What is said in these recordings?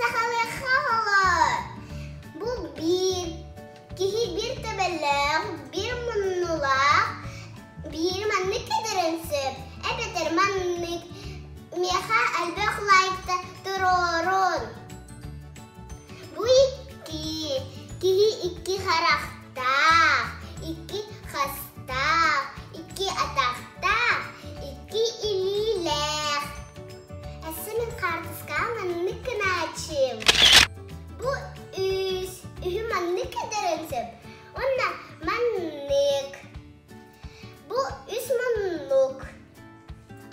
сахалыахха оҕолор. Бу биир киһи биир төбөлөөх, биир муннулаах, биир маннык кэтэрин сөп, эбэтэр маннык миэхэ элбэх лайкта туруорун. Бу икки киһи икки харахтаах, икки хастаах, икки атахтаах, икки илиилээх. Өссө мин хаартыскаҕа маннык гынааччым. Бу үс, үһү маннык кэтэрин сөп. Уонна маннык. Бу үс муннук.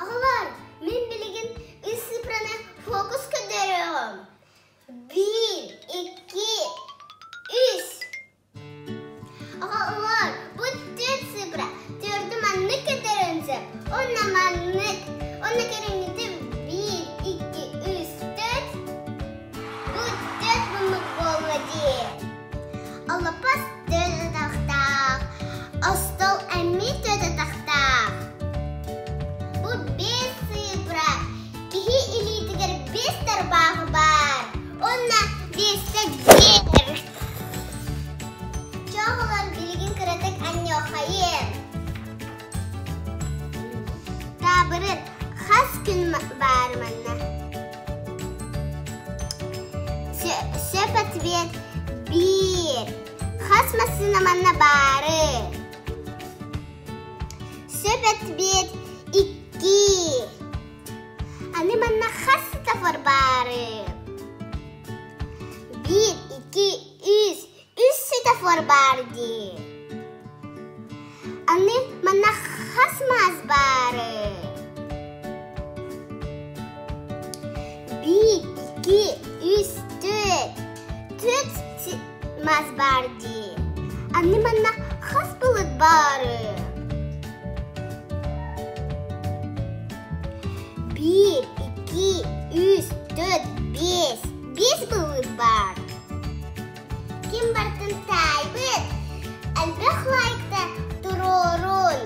Оҕолор, мин билигин үс цифраны фокус көрдөрүөҕүм. Биир, икки, үс. Оҕолор, бу түөрт цифра. Түөрдү маннык көтөрүн сөп. Уонна маннык. Уонна көрүҥҥүтүн биир, икки, үс, түөрт. Бу түөрт муннук буолла дии. Олоппос түөрт атахтаах. Остуол эмиэ түөрт атахтаах. Бу биэс цифра. Киһи илиитигэр биэс тарбааҕы баар. Уонна биэстэ биир. Чоҕулар билигин кыратык анньуохайын. Таабырын хас күн баар манна? Сөп ответ биир. Хас массыына манна баары? Сөп ответ икки. Аны манна хас светофор баары? Биир, икки, үс. Үс светофор баар дии. Аны манна хас маас баары? Биир, икки, үс, түөрт. Түөрт маас баар дии. Аны манна хас былыт баары? Биир, икки, үс, түөрт, биэс. Биэс былыт баар. Ким барытын таайбыт, элбэх лайкта туруорун.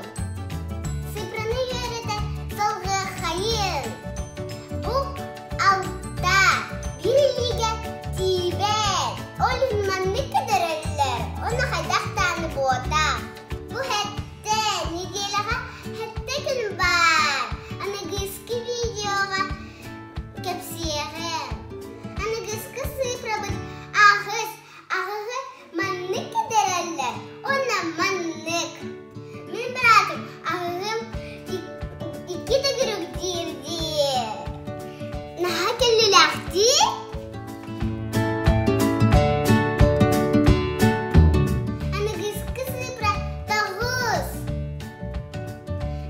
Цифраны үөрэтэ салгыаххайын. Бу алта, биир илиигэ тиийбэт. Ол иһин маннык көтөрөллөр. Ону хайдах даҕаны буотах. Бу сэттэ неделяҕа сэттэ күн баар. Аныгыскы видеоҕа кэпсиэҕим. Аныгыскы цифрабыт аҕыс, аҕыһы маннык кэтэрэллэр уонна маннык. Мин быраатым аҕыһым икки төгүрүк диир дии. Наһаа кэллилээх дии. Аныгыскы цифра тоҕус.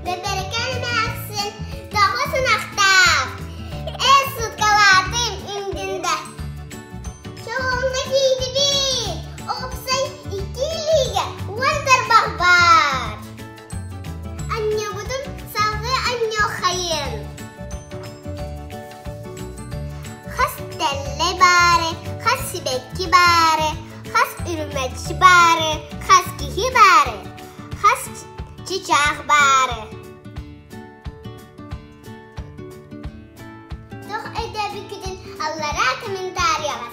Бэбэркэн эмээхсин тоҕус ынахтаах. Эн суткалаатым үндүндэ. Чоҕуҥҥа тиийдибит. Уопсай икки илиигэ уон тарбах баар. Анньыбытын салгыы анньуоххайын. Хас тэллэй баары, хас сибэкки баары, хас үрүмэччи баары, хас киһи баары, хас чычаах баары. Туох өйдөөбүккүтүн аллараа комментарияҕа.